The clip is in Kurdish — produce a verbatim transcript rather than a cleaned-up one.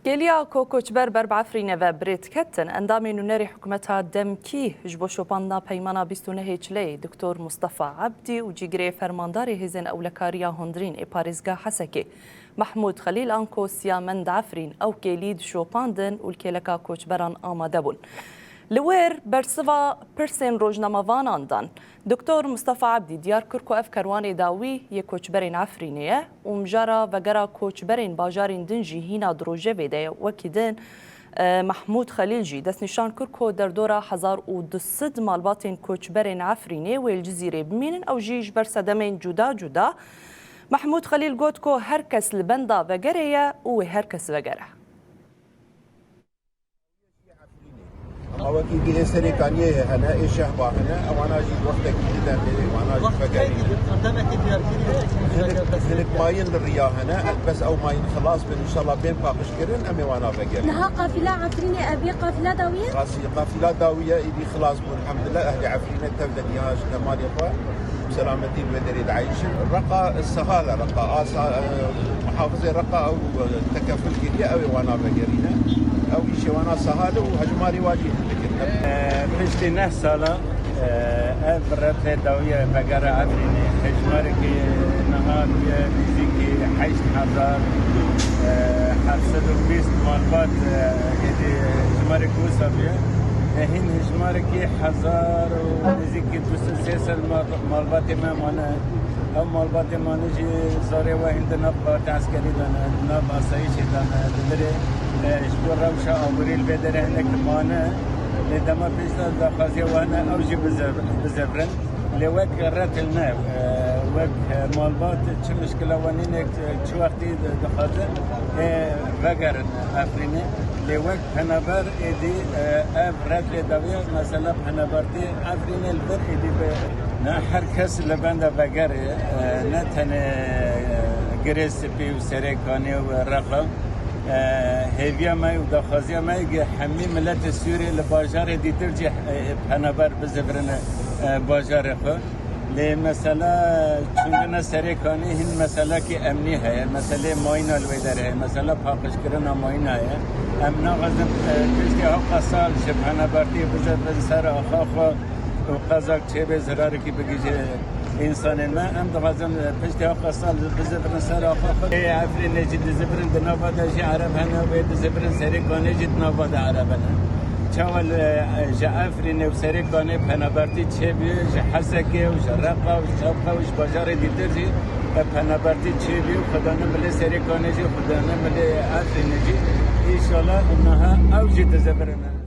Kêliya ku koçber ber bi Efrînê ve bi rê diketin, endamê nûnerê hikûmeta demkî ji bo şopandina peymana bîst û nehê Çileyê Doktor Mustafa Ebdî û cîgirê fermandarê hêzên ewlekariya hundirîn ê parêzgeha Hesekê Mehmûd Xelîl anko Siyamend Efrîn ew kêlî dişopandin û li kêleka koçberan amade bûn. Li wir bersiva pirsên rojnamevanan dan. Doktor Mustafa Ebdî diyar kir ku ev kerwanê dawî yê koçberên Efrînê ye û mijara vegera koçberên bajarên din jî hîna di rojevê de ye. Wekî din, e, Mehmûd Xelîl jî destnîşan kir ku derdora hezar û du sed malbatên koçberên Efrînê wê li Cizîrê bimînin, ew jî ji ber sedemên cuda cuda. Mehmûd Xelîl got ku her kes li benda vegerê ye û wê her kes vegere. Ama wekî dî ê Serêkaniyê hene, ê Şehba hene, ewana jî wextekî dide lê wana jî vegerîne. Hinek, hinek mayîn li riya hene, bes ew mayîn xilas bin, înşallah bên paqijkirin, em ê wana vegerin. Niha qafîla Efrînê ev ê qafîla dawî ye? Qasî-, qafîla dawî ye, îdî xilas bû, elhamdulillah, ehlê Efrînê tev de niha ji demalê xwe bi selametî li wê derê dieyşin. Reqa sehal e, Reqa asa, e, muhafizê Reqa ew, e, tekeful kiriye, ew ê wana vegerîne. Ew îşê wana sehal e û hejmarê wa jî hildikin. E, piştî neh sala, e, ev rewşê dawî ye vegera Efrînê. Hejmarekî niha bûye nêzîkî heşt hezar, e, heft sed û bîst malbat, e, êdî hejmarek wisa bûye. E, hîn hejmarekî hezar û nêzîkî du sed sê sed mal-, malbatê me mane. Ew malbatê mane jî zarê we hîn di nav qeweta eskerî de ne, di nav asayîşê de ne, di virê, e, ji bo rewşa aborî li vê derê hinek mane. Lê dema pêş de daxwaziya we hene, ew jî bize-, bizevirin. Lê wek retil ne, e, wek, e, malbat çi mişkila we nîne, e, çi wextî di-, dixwazin, e, vegerin Efrînê. Lê wek penaber êdî, e, ev red lê dawiye, mesela penabertî Efrînê li vir êdî bi ne her kes li benda vegerê, e, ne tenê, e, Girê Spî û Serêkanê û Reqa. E, hêviya me û daxwaziya me ye hemî miletê Sûriyê li bajarê dîtir jî, e, penaber bizivirine, e, bajarê xwe. Lê mesela çûndina Serêkanê hîn meselekî emnî heye, meselê mayîna li wê derê heye, mesela paqijkirina mayîna heye. Em naxwazin, e, piştî hewqas sal ji penabertiyê bizivirin ser axa xwe û qezak çêbê zirarekî bigihîje însanên me. Em dixwazin, e, piştî hewqas sal bizivirin ser axa xwe. Ê Efrînê jî dizivirin, di nava de jî Ereb hene, wê dizivirin Serêkanê jî di nava de Ereb hene. Çawa li, e, ji Efrînê û Serêkanê penabertî çêbûye, ji Hesekê û ji Reqa û ji Çavka û ji bajarê dîtir jî, e, penabertî çêbûye û xwedane milê Serêkanê jî, xwedane milê Efrînê jî. Înşallah niha ew jî dizivirine.